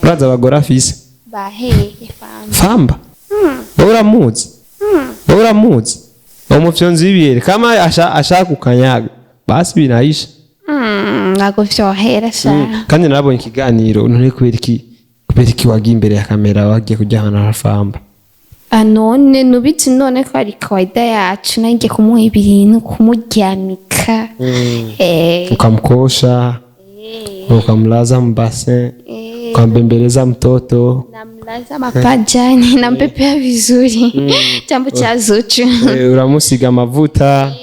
Uraza abagore afise? Bahehe Famba? Famba wowe uramuzi? Wowe uramuzi uwo mufyonzi w'ibiyeri kama ashaka ukanyaga basi binaisha. Ntabwo vyohera sha. Kandi narabonye ikiganiro none kubera iki wagiye imbere ya kamera, wagiye kuryamana na Famba? Ah, none nubizi none ko ari kawaida yacu, nanjye kumuha ibintu, kumuryamika. Ukamkosha, ukamlaza mbase, ukambembeleza mtoto. Namlaza mapajani, nampepea vizuri, chambo cha Zuchu. Uramusiga amavuta,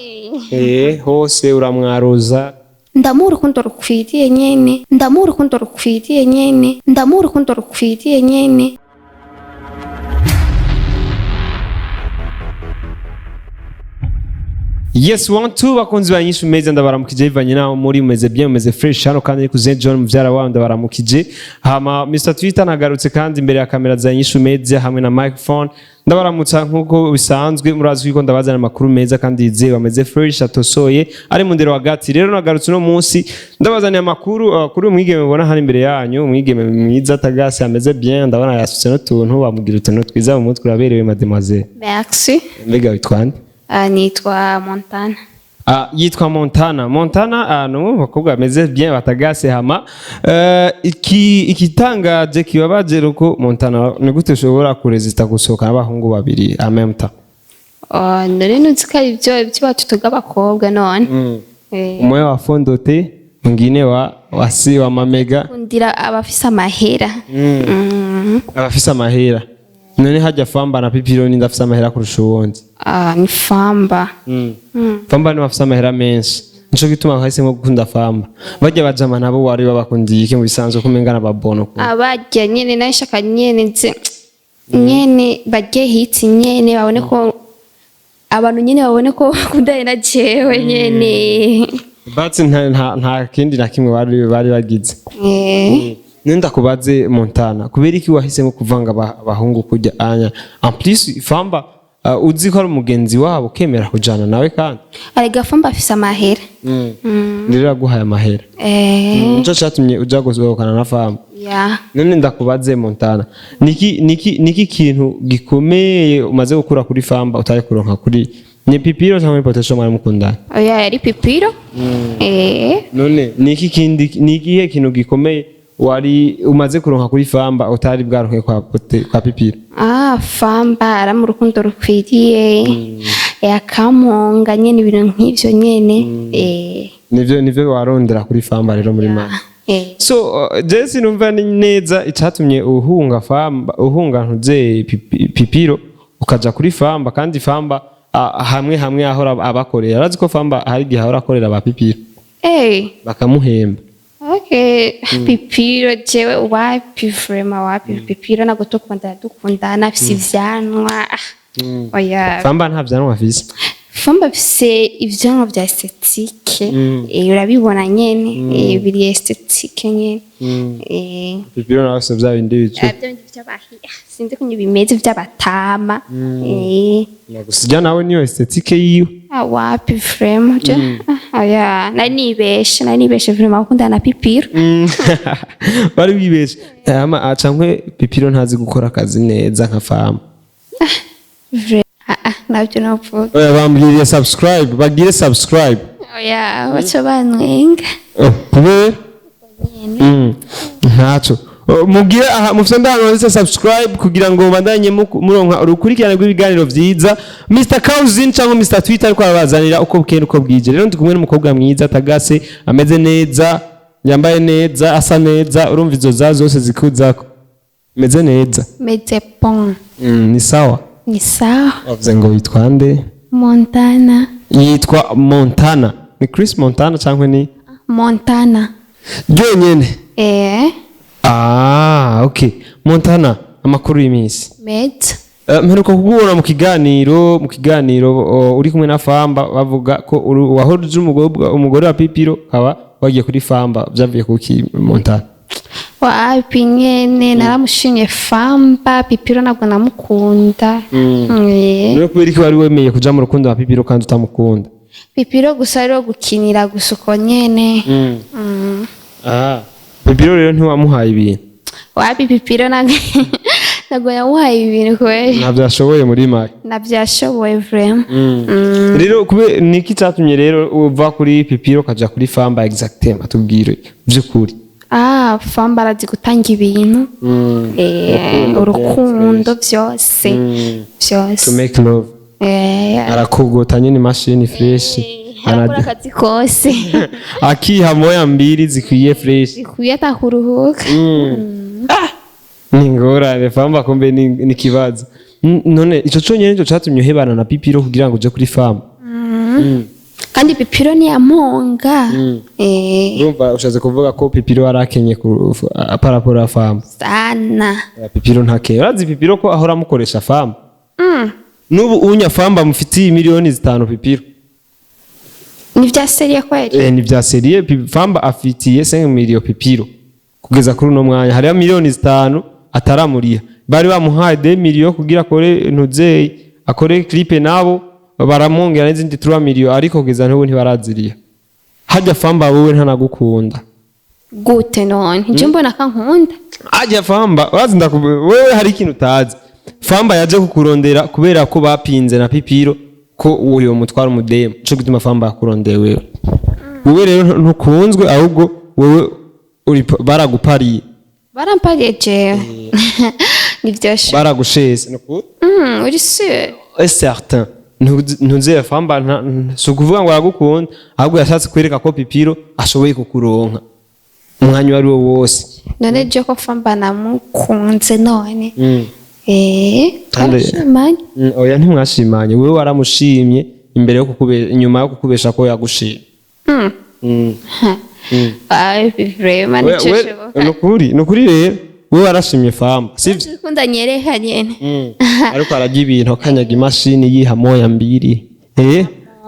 hose uramwaruza. Ndamuha urukundo rukwiriye nyene, ndamuha urukundo rukwiriye nyene, ndamuha urukundo rukwiriye nyene. Yes, one two, bakunzi ba Nyishu Meza, ndabaramukije bivanye naho muri, mumeze bien, mumeze fresh hano kandi ni John muvyara wawe, ndabaramukije. Hama Mr Twitter nagarutse kandi imbere ya kamera za Nyishu Media hamwe na microphone, ndabaramutsa nkuko bisanzwe. Murazi ko ndabazana amakuru meza kandi yizewe, ameze fresh, atosoye, ari mu ndero hagati. Rero nagarutse uno munsi ndabazaniye amakuru kuri umwigeme mubona hano imbere yanyu, umwigeme mwiza tagase, ameze bien, ndabona yasutse n'utuntu bamugira utuntu twiza mu mutwe. Uraberewe, mademoiselle. Merci. Mbega witwa nde? Ah, nitwa Montana. Ah, yitwa Montana. Montana ni umwe mu bakobwa bameze bien batagase. Hama ikitangaje kibabaje uko Montana, ni gute ushobora kurezista gusohokana n'abahungu babiri en même temps? Oh, none nuzi ko ari ibyo iwacu tug'abakobwa none. Umwe wa fondote, mwingine wa wasi wa mamega. Kundira abafise amahera. Abafise amahera. None hajya Famba na Pipiro ni ndafise amahera kurusha uwundi? Ah, ni Famba. Famba ni bafise amahera menshi, nico gituma bahisemo gukunda Famba. Barya bajama nabo wari babakundiye iki mu bisanzwe, kumenga n'ababono? Abarya nyene nashaka nyene nze nyene barye hiti nyene, babone ko abantu nyene babone ko bakundanye na jewe nyene. But nta kindi na kimwe bari bagize. Nenda kubaze Montana, kubera iki wahisemo kuvanga abahungu kurya anya? En plus Famba uzi ko ari umugenzi wabo, ukemera kujana nawe kandi. Arega Famba afise amahera. Rero yaguhaye amahera? Nico catumye uja gusohokana na Famba? Ya. None ndakubaze Montana, niki kintu gikomeye umaze gukura kuri Famba utari kuronka kuri ni Pipiro cyangwa Potesho mwari mukundana? Oya, yari Pipiro. None niki kindi, nikihe kintu gikomeye wari umaze kuronka kuri Famba utari bwaronke kwa Pipiro? Ah, Famba ara mu rukundo rukwiriye, akamponga nyene, ibintu nk'ivyo nyene. Nivyo warondera kuri Famba rero muri make? So Jesse, numva ni neza icatumye uhunga Famba, uhunga ntuze Pipiro ukaja kuri Famba, kandi Famba hamwe hamwe ahora abakorera. Arazi ko Famba hari igihe ahora akorera ba Pipiro bakamuhemba. Okay, Pipiro jewe wapi, vraiment wapi. Pipiro ntabwo tukundana, dukundana afise ivyanwa. Ah, oya. Famba nta vyanwa afise? Famba afise ivyanwa vya esthétique. Urabibona nyene, biri esthétique nyene. Pipiro nawe afise vya bindi bicu. Bya bindi vy'abahi, sinzi kunye bimeze vy'abatama. Gusa nawe niyo esthétique yiwe. Ah, wapi vraiment je, ah, oya, nari nibeshe vraiment gukundana na Pipiro. Bari wibeshe ama acankwe Pipiro ntazi gukora akazi neza nka Famba? Ah, ah, nabyo navuga. Oya, bambwiriye subscribe, bagire subscribe. Oya, baca bantwenga. Oh, kubera ntaco. Oh, mugire aha mufite ndahano handitse subscribe kugira ngo bandanye muronka urukurikirane rw'ibiganiro vyiza Mr Cousin cyangwa Mr Twitter ariko arabazanira uko bukeye uko bwije. Rero ndi kumwe n'umukobwa mwiza tagase, ameze neza, yambaye neza, asa neza. Urumva izo za zose zikuzako, meze neza. Meze bon. Ni sawa. Ni sawa. Wavuze ngo witwa nde? Montana. Yitwa Montana. Ni Chris Montana cyangwa ni Montana. Ryonyene? Eh. Ah, okay. Montana, amakuru y'iminsi? Meze. Mperuka kukubona mu kiganiro uri kumwe na Famba, bavuga ko wahora uzi umugore wa Pipiro, kaba wagiye kuri Famba. Byavuye kuki, Montana? Wapi nyene, naramushimye Famba, Pipiro ntabwo namukunda. None kubera iki wari wemeye kuja mu rukundo wa Pipiro kandi utamukunda? Pipiro gusa ariwo gukinira gusa uko nyene. Ah, Pipiro rero ntiwamuhaye ibintu? Wapi, Pipiro ntabwo yamuhaye ibintu kweli. Ntabyo ashoboye muri make. Ntabyo yashoboye vraiment. Rero kube niki cyatumye rero uva kuri Pipiro ukaja kuri Famba exactement? Tubwire by'ukuri. Ah, Famba arazi gutanga ibintu, urukundo, byose byose. To make love. Arakogota nyine imashini fresh. Arakora akazi kose. Akiha moya mbili zikwiye fresh. Zikwiye atakuruhuka. Ni ingorane Famba, kumbe ni kibazo. None ico conyene nico catumye uhebana na Pipiro kugira ngo uje kuri Famba? Kandi Pipiro niyamponga. Urumva ushatse kuvuga ko Pipiro yarakenye par rapport à Famba? Sana. Ya, Pipiro ntakeye. Urazi Pipiro ko ahora amukoresha Famba? N'ubu unya Famba mufitiye 5 miliyoni Pipiro. Ni vya sérieux kweli? Eh, ni vya sérieux. Famba afitiye 5 miliyo Pipiro kugeza kuri uno mwanya. Hariho 5 miliyoni ataramuriha. Bari bamuhaye 2 miliyo kugira akore ntuzeyi, akore clip, nabo baramwongera n'izindi 3 miliyo, ariko kugeza n'ubu ntibaraziriha. Hajya Famba wowe ntanagukunda. Gute none? Nje mbona kankunda. Ajya Famba urazi wewe hari ikintu utazi. Famba yaje kukurondera kubera ko bapinze na Pipiro ko uwo mutwara umudemu. Ico gituma Famba yakurondeye wewe. Wewe rero ntukunzwe, ahubwo wewe uri baragupariye. Barampariye jewe, nivyoshe. Baragushese nukuri. Uri sûr? Est certain. Ntuzeye Famba si ukuvuga ngo aragukunda, ahubwo yashatse kwereka ko Pipiro ashoboye kukuronka umwanya uwo ari wo wose. None je ko Famba namukunze none? Kandi- Twarashimanye. Oya, ntimwashimanye. Wewe waramushimye imbere yo kukube, inyuma yo kukubesha ko yagushimye. Ah, vraiment nico shoboka. Nukuri rero wewe warashimye Famba, sivyo? Ukunda nyereka nyene. Ariko arajya ibintu, akanyaga imashini, yiha moya mbiri.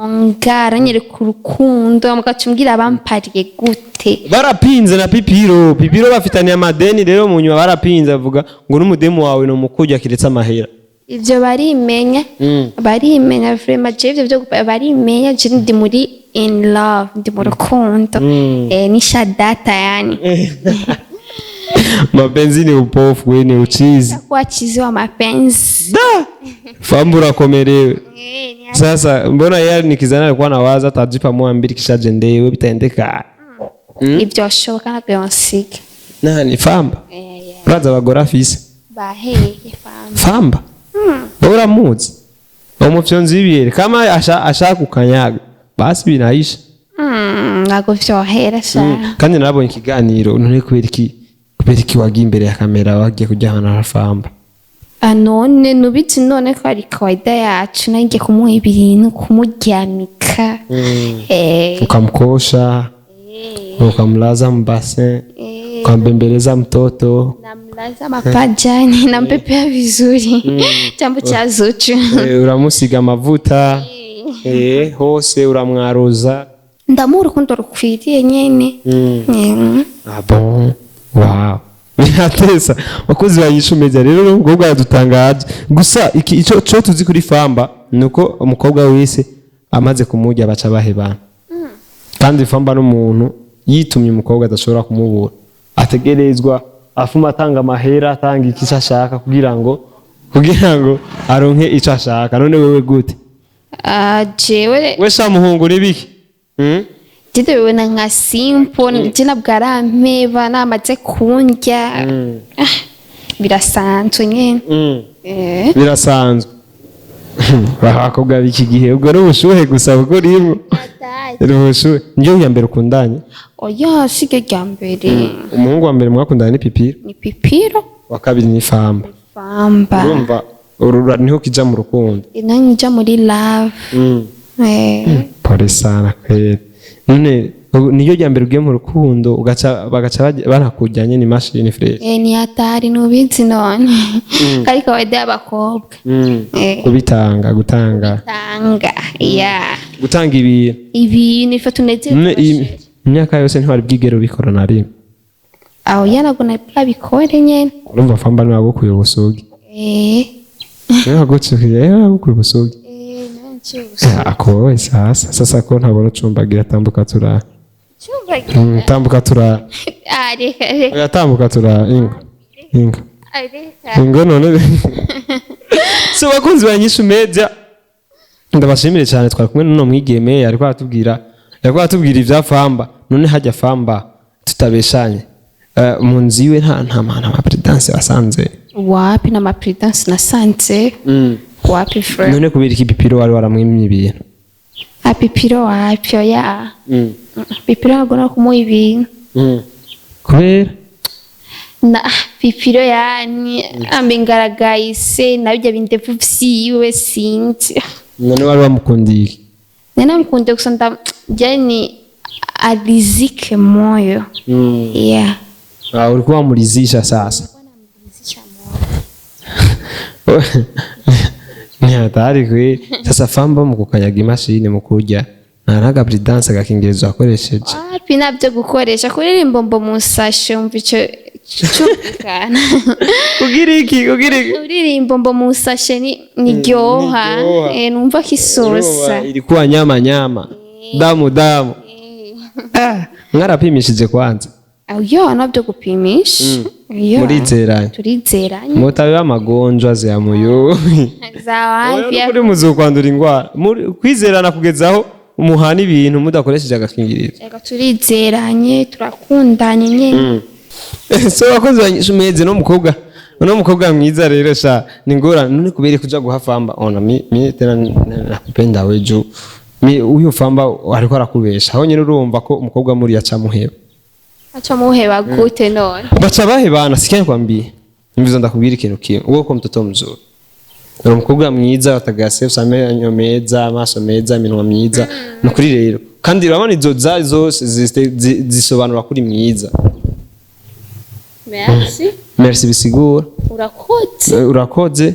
Ngara nyereka urukundo, mugaca umbwira bampariye gute? Barapinze na Pipiro. Pipiro bafitaniye amadeni. Rero mu nyuma barapinze, avuga ngo n'umudemu wawe ni umukurya kiretse amahera. Ivyo barimenya. Barimenya vraiment. Je ivyo byo barimenya. Je ndi muri in love, ndi mu rukundo. Nisha data yani. Mapenzi ni upofu, we ni uchizi. Kuwa chizi wa mapenzi. Da! Famba urakomerewe. Sasa mbona yeye nikizana alikuwa anawaza atajipa moya mbili kisha jendewe bitaendeka. Ivyo shoboka, ntabwo yonsiga. Nani, Famba? Uraza abagore afise? Baheye Famba? Famba wewe uramuzi, umufyonzi w'ibiyeri kama ashaka kukanyaga basi binaisha. Ntabwo vyohera sha. Kandi narabonye ikiganiro. None kubera iki wagiye imbere ya kamera, wagiye kuryamana na Famba? Ah, none nubizi none ko ari kawaida yacu? Nanjye kumuha ibintu, kumuryamika. Ukamkosha, ukamlaza mbase, ukambembeleza mtoto. Namlaza mapajani, nampepea vizuri, chambo cha Zuchu. Uramusiga amavuta, hose uramwaruza. Ndamuha urukundo rukwiriye nyene. Ah bon, wow, biratesa. Bakozi ba Yishu Media, rero umukobwa yadutangaje gusa. Iki ico cyo tuzi kuri Famba nuko umukobwa wese amaze kumurya baca bahebana. Kandi Famba n'umuntu yitumye umukobwa adashobora kumubura, ategerezwa afuma atanga amahera, atanga iki ashaka kugira ngo aronke ico ashaka. None wewe gute? Ah, jewe We sha muhungu nibiki? Je ndabibona nka simple. Je ntabwo arampeba namaze kundya. Ah, birasanzwe nyene. Birasanzwe. Abakobwa b'iki gihe ubwo ni ubushuhe gusa, kuko rimwe ni ubushuhe. Niyo ya mbere ukundanye? Oya, siryo rya mbere. Umuhungu wa mbere mwakundanye ni Pipiro? Ni Pipiro. Wa kabiri ni Famba? Famba. Urumva uru niho kija mu rukundo. Nanjye nja muri love. Pole sana kweli. None ubu niyo rya mbere ugiye mu rukundo, ugaca bagaca banakujyanye ni mashini fresh? Ni hatari, nubizi none kari kawaida y'abakobwa. Kubitanga, gutanga. Tanga ya. Gutanga ibintu. Ibintu ifa tunezerwe. None iyi imyaka yose ntiwari bwigere ubikora na rimwe? Aho yanago nabikore nyene. Urumva Famba niwe wagukuye ubusugi. Niwe wagukuye ubusugi. Nanciye ubusugi. Akowe sasa ko ntabona ucumbagira, tambuka tura. Cumbagira. Tambuka tura. Ah, reka reka. Oya, tambuka tura ingo. Inga. Areka. Ingo none. So bakunzi ba Nyishu Media, ndabashimire cyane. Twari kumwe n'uno mwigeme, ariko aratubwira ibya Famba. None hajya Famba, tutabeshanye, mu nzu iwe nta nta ma prudence wasanze? Wapi, na maprudence nasanze wapi, frère. None kubera iki Pipiro wari waramwimye ibintu? Ah, Pipiro wapi, oya. Pipiro ntabwo no kumuha ibintu. Kubera? Na Pipiro yani ambengaragayise nabijya bindevu vyiwe, sinzi. None wari wamukundiye iki? Nari namukunde gusa nda yani arizike moyo, yeah. Ah, ulikuwa wamurizisha sasa. Ni hatari kweli. Sasa Famba mu kukanyaga imashini, mu kurya, nta naga prudence, agakingirizo akoresheje? Wapi, nabyo gukoresha kuririmba mbo musashe, umva ico cyumvikana. Kugira iki? Kugira iki? Uririmbo mbo musashe ni niryoha. Niryoha. Eh, numva kisosa. Ilikuwa nyama nyama, damu damu. Ah, mwarapimishije kwanza? Yo, nabyo gupimisha. Yo. Murizeranye? Turizeranye. Mutabe amagonjwa ziyamuyo. Za wapi. Kuri muzokwandura ingwara. Kwizerana kugezaho umuhana ibintu mudakoresheje agakingirizo? Ego, turizeranye, turakundanye nyene. So bakozi ba Nyishu Media, no mukobwa, uno mukobwa mwiza rero sha ni ngora. None kubera kuja guha Famba? Ona mi tena nakupenda we juu mi uyu Famba ariko arakubesha aho nyine. Urumva ko umukobwa muri yaca muheba. Aca muheba gute none? Baca bahebana. Sikia nikwambie, nimvizo ndakubwira ikintu kimwe: uwo ko mtoto mzuri, uri umukobwa mwiza, watagase amenyo meza, amaso meza, iminwa myiza. Ni ukuri rero, kandi urabona izo za zose zisobanura kuri mwiza. Merci. Merci bisigura? Urakoze. Urakoze.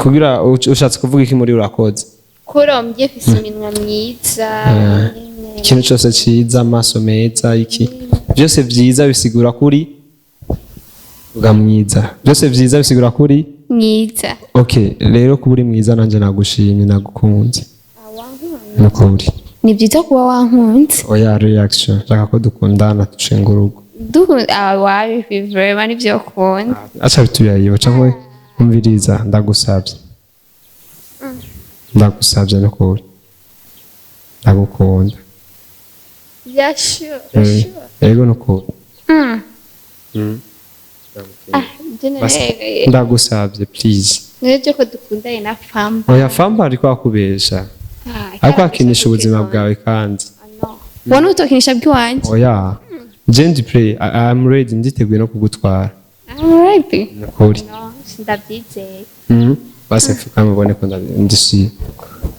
Kugira ushatse kuvuga iki muri urakoze? Kurombye mfise iminwa myiza nyene. Ikintu cyose cyiza, amaso meza, iki byose byiza bisigura kuri uga mwiza. Byose byiza bisigura kuri mwiza. Okay, rero kuba uri mwiza, nanjye nagushimye, nagukunze nukuri. Ni byiza kuba wankunze. Oya, réaction, nshaka ko dukundana, dushinga urugo. Wabi vraiment, nivyo ukunda. Acha bituyayiba cyangwa umviriza, ndagusabye, ndagusabye nukuri, ndagukunda. Yeah, sure. Yego, nukuri. Ah, je Basi, none ndagusabye, please. nibyo ko dukundanye na Famba? Oya, Famba ariko akubesha. Ah, ariko akinisha ubuzima bwawe kandi. Wona utokinisha bw'iwanje? Oya, je ndi prêt. I'm ready, nditeguye no kugutwara. I'm ready. Nukuri. No, ndabyizeye. Basi mfukame ubone ko ndisuye,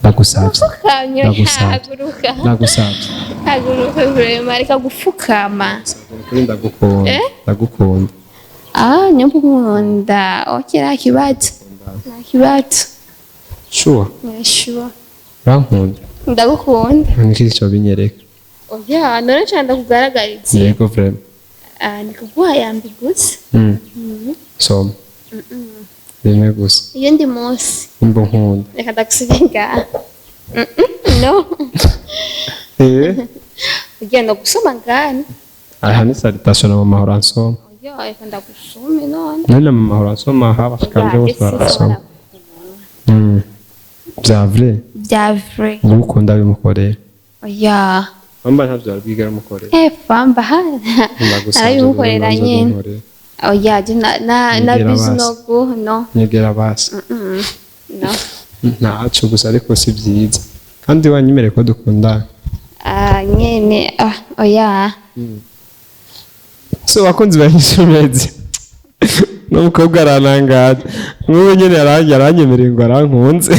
ndagusabye. Fukamye. Ndagusabye. Haguruka. Ndagusabye. Haguruka vraiment, reka gupfukama. Nukuri ndagukunda. Eh? Ndagukunda. Ah, nyamukunda, okay, nta kibazo, nta kibazo. Sure? Yeah, sure. Urankunda? Ndagukunda. Niki cyo binyereka? Oya, none cyane ndakugaragariza. Yego, vraiment. Ah, ni kuguha yambi gusa. Soma rimwe gusa. Iyo ndi munsi. Nimba nkunda. Reka ndagusiga ngaha. No. Eh. Ugenda gusoma ngani? Aha ni salutation na mama ahora ansoma. Oya, reka ndagusome none. None na mama ahora ansoma, aha bashikanje bose barasoma. Bya vrai? Bya vrai. Ngukunda bimukorera. Oya. Mamba ntavyo arabwiga aramukorera. Eh, Famba Ndagusabye. arabimukorera Rero nyene. nzobimukorera. Oya, je na Nyegera bizi basi. no gu no. Nyegera basi. No. Ntaco gusa, ariko si byiza kandi wanyemereye ko dukundana. Ah, nyene, ah, oya. So bakunzi ba Nyishu Media, n'umukobwa aranangaje nk'ubu nyene yaranyemereye ngo arankunze.